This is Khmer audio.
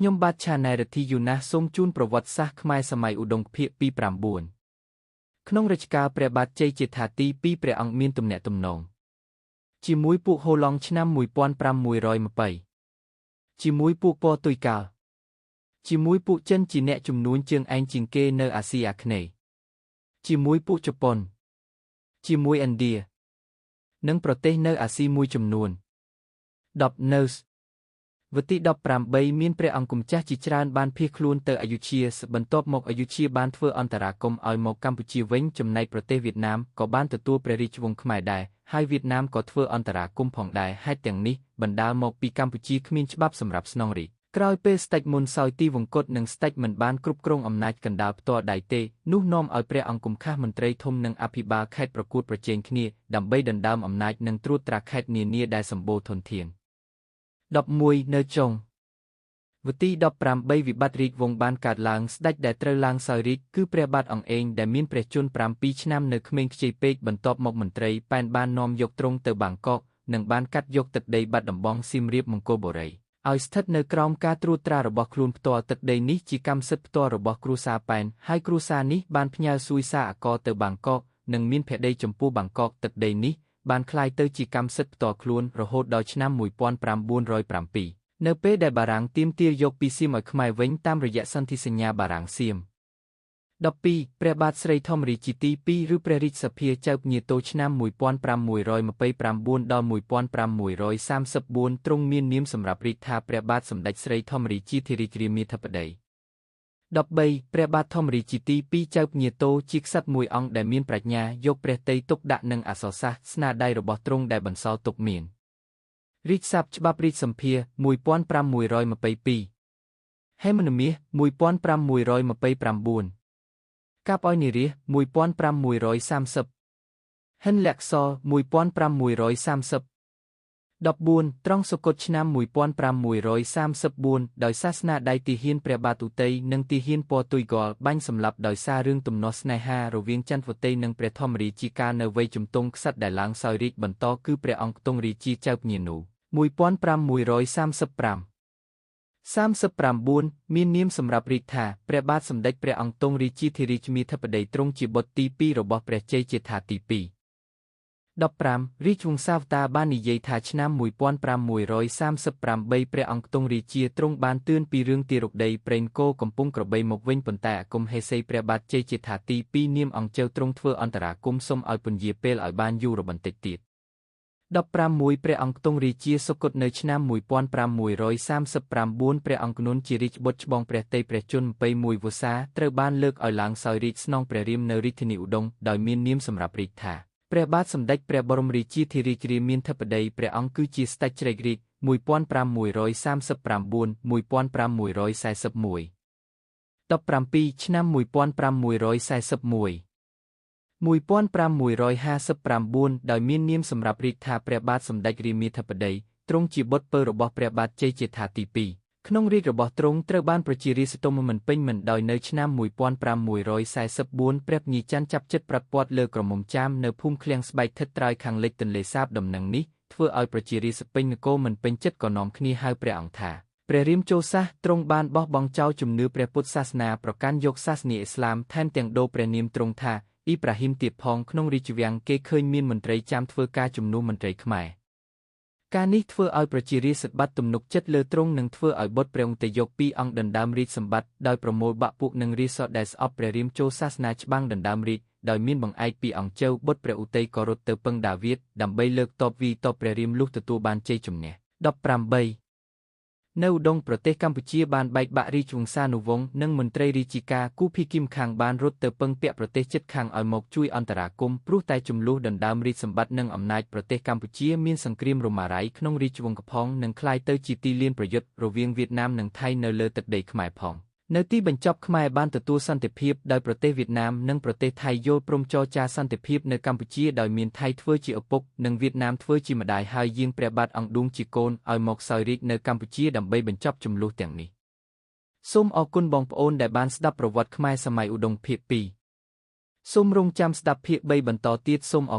ខ្ញុំបាទឆាណែរិទ្ធីយូណាសសូមជូនប្រវត្តិសាស្ត្រខ្មែរសម័យឧដុង្គភាគទី9ក្នុងរជ្ជកាលព្រះបាទជ័យជេដ្ឋាទី2ព្រះអង្គមានទំនាក់ទំនងជាមួយពួកហូឡង់ឆ្នាំ1520ជាមួយពួកព័ទុយកាល់ជាមួយពួកចិនជាអ្នកជំនួញជើងឯងជាងគេនៅអាស៊ីអាគ្នេយ៍ជាមួយពួកជប៉ុនជាមួយឥណ្ឌានិងប្រទេសនៅអាស៊ីមួយចំនួន10នៅវទី18មានព្រះអង្គម្ចាស់ជាច្រើនបានភៀសខ្លួនទៅអយុធ្យាបន្ទាប់មកអយុធ្យាបានធ្វើអន្តរាគមន៍ឲ្យមកកម្ពុជាវិញចំណែកប្រទេសវៀតណាមក៏បានទទួលព្រះរាជវង្សខ្មែរដែរហើយវៀតណាមក៏ធ្វើអន្តរាគមន៍ផងដែរហេតុទាំងនេះបណ្ដាលមកពីកម្ពុជាគ្មានច្បាប់សម្រាប់ស្នងរាជ្យក្រោយពេលស្ដេចមុនសោយទីវង្គតនិងស្ដេចមិនបានគ្រប់គ្រងអំណាចកណ្ដាលផ្ទាល់ដៃទេនោះនាំឲ្យព្រះអង្គគំខាស់មន្ត្រីធំនិងអភិបាលខេត្តប្រកួតប្រជែងគ្នាដើម្បីដណ្ដើមអំណាចនិងត្រួតត្រាខេត្តនានាដែលសម្បូរធនធាន11នៅចុងវទី18វិបត្តិរាជវង្សបានកើតឡើងស្ដេចដែលត្រូវឡើងសោយរាជ្យគឺព្រះបាទអង្គឯងដែលមានព្រះជន្ម7ឆ្នាំនៅក្មេងខ្ចីពេកបន្ទាប់មកមន្ត្រីប៉ែនបាននាំយកទ្រង់ទៅបាងកកនិងបានកាត់យកទឹកដីបាត់ដំបងសៀមរាបមង្គលបុរីឲ្យស្ថិតនៅក្រោមការត្រួតត្រារបស់ខ្លួនផ្ទាល់ទឹកដីនេះជាកម្មសិទ្ធិផ្ទាល់របស់គ្រួសារប៉ែនហើយគ្រួសារនេះបានផ្ញើសួយសារអាករទៅបាងកកនិងមានភក្តីចំពោះបាងកកទឹកដីនេះបានក្លាយទៅជាកម្មសិទ្ធិផ្ទាល់ខ្លួនរហូតដល់ឆ្នាំ1907នៅពេលដែលបារាំងទាមទារយកពីសៀមឲ្យខ្មែរវិញតាមរយៈសន្ធិសញ្ញាបារាំងសៀម12ព្រះបាទស្រីធម្មរាជាទី2ឬព្រះរាជសភាចៅពញាតូឆ្នាំ1529ដល់1534ទ្រង់មាននាមសម្រាប់រាជថាព្រះបាទសម្ដេចស្រីធម្មរាជាធិរាជរាមាធិបតី13ព្រះបាទធម្មរាជាទី2ចៅពញាតូជាក្សត្រមួយអង្គដែលមានប្រាជ្ញាយកព្រះទ័យទុកដាក់នឹងអក្សរសាស្ត្រស្នាដៃរបស់ទ្រង់ដែលបន្សល់ទុកមានរាជស័ព្ទច្បាប់រាជសម្ភារ1522ហេមនមាស1529កាបឲ្យនិរាស1530ហិនលក្សរ1530 14ត្រង់សុគតឆ្នាំ1534ដោយសាសនាដៃទាហានព្រះបាទឧទ័យនិងទាហានព័ទុយហ្គលបាញ់សម្លាប់ដោយសាររឿងទំនាស់ស្នេហារវាងចន្ទវតីនិងព្រះធម្មរាជាកាលនៅវ័យជំទង់ក្សត្រដែលឡើងសោយរាជ្យបន្តគឺព្រះអង្គទង់រាជាចៅពញានូ1535 39មាននាមសម្រាប់រាជថាព្រះបាទសម្ដេចព្រះអង្គទង់រាជាធិរាជមាធិបតីទ្រង់ជាបុត្រទី2របស់ព្រះជ័យជេដ្ឋាទី2 15រាជវង្សាវតាបាននិយាយថាឆ្នាំ1538ព្រះអង្គទង់រាជាទ្រង់បានទឿនពីរឿងទារកដីព្រេងគោកំពុងក្របីមកវិញប៉ុន្តែអាគមហេសីព្រះបាទជ័យជេដ្ឋាទី2នាមអង្គជើទ្រង់ធ្វើអន្តរាគមន៍សុំឲ្យពន្យាពេលឲ្យបានយូរបន្តិចទៀត16ព្រះអង្គទង់រាជាសុគតនៅឆ្នាំ1539ព្រះអង្គនុនជារាជបុត្រច្បងព្រះទ័យព្រះជន្ម21វស្សាត្រូវបានលើកឲ្យឡើងសោយរាជ្យស្នងព្រះរាមនៅរាជធានីឧដុង្គដោយមាននាមសម្រាប់រាជថាព្រះបាទសម្ដេចព្រះបរមរាជាធិរាជរាមាធិបតីព្រះអង្គគឺជាស្ដេចជ្រែករាជ្យ1539 1541 17ឆ្នាំ1541 1559ដោយមាននាមសម្រាប់រាជថាព្រះបាទសម្ដេចរាមាធិបតីទ្រង់ជាបុត្រពៅរបស់ព្រះបាទជ័យជេដ្ឋាទី2ក្នុងរាជ្យរបស់ទ្រង់ត្រូវបានប្រជារាស្ត្រទុំមិនពេញមិនដោយនៅឆ្នាំ1544ព្រះញាច័ន្ទចាប់ចិត្តប្រព័ន្ធលើក្រមុំចាមនៅភូមិឃ្លាំងស្បែកឋិតត្រើយខាងលិចទន្លេសាបដំណឹងនេះធ្វើឲ្យប្រជារាស្ត្រពេញនគរមិនពេញចិត្តក៏នាំគ្នាហៅព្រះអង្គថាព្រះរាមចូលសាសទ្រង់បានបោះបង់ចោលជំនឿព្រះពុទ្ធសាសនាប្រកាន់យកសាសនាអ៊ីស្លាមថែមទាំងដូរព្រះនាមទ្រង់ថាអ៊ីប្រាហ៊ីមទៀតផងក្នុងរាជវាំងគេឃើញមានមន្ត្រីចាំធ្វើការជំនួសមន្ត្រីខ្មែរការនេះធ្វើឲ្យប្រជារាស្ត្របាត់ទំនុកចិត្តលើទ្រង់និងធ្វើឲ្យបុត្រព្រះអង្គតេយកពីរអង្គដណ្ដើមរាជសម្បត្តិដោយប្រមូលបាក់ពួកនិងរាស្ត្រដែលស្អប់ព្រះរាមចូលសាសនាច្បាំងដណ្ដើមរាជដោយមានបង្អែកពីអង្គជើបុត្រព្រះឧទ័យក៏រត់ទៅពឹងដាវីតដើម្បីលើកតបវីតបព្រះរាមលុះទទួលបានជ័យជំនះ18នៅឧដុង្គប្រទេសកម្ពុជាបានបែកបាក់រាជវង្សានុវង្សនិងមន្ត្រីរាជការគូភីគីមខាងបានរត់ទៅពឹងពាក់ប្រទេសជិតខាងឲ្យមកជួយអន្តរាគមន៍ព្រោះតែចំនួនដណ្ដើមរាជសម្បត្តិនិងអំណាចប្រទេសកម្ពុជាមានសង្គ្រាមរមារៃក្នុងរាជវង្សផងនិងក្លាយទៅជាទីលានប្រយុទ្ធរវាងវៀតណាមនិងថៃនៅលើទឹកដីខ្មែរផងនៅទីបញ្ចប់ខ្មែរបានទទួលសន្តិភាពដោយប្រទេសវៀតណាមនិងប្រទេសថៃយល់ព្រមចរចាសន្តិភាពនៅកម្ពុជាដោយមានថៃធ្វើជាឪពុកនិងវៀតណាមធ្វើជាម្ដាយហើយយាងព្រះបាទអង្គឌួងជាកូនឲ្យមកសោយរាជ្យនៅកម្ពុជាដើម្បីបញ្ចប់ជម្លោះទាំងនេះសូមអរគុណបងប្អូនដែលបានស្ដាប់ប្រវត្តិខ្មែរសម័យឧដុង្គភាគ2សូមរងចាំស្ដាប់ភាគ3បន្តទៀតសូមអរ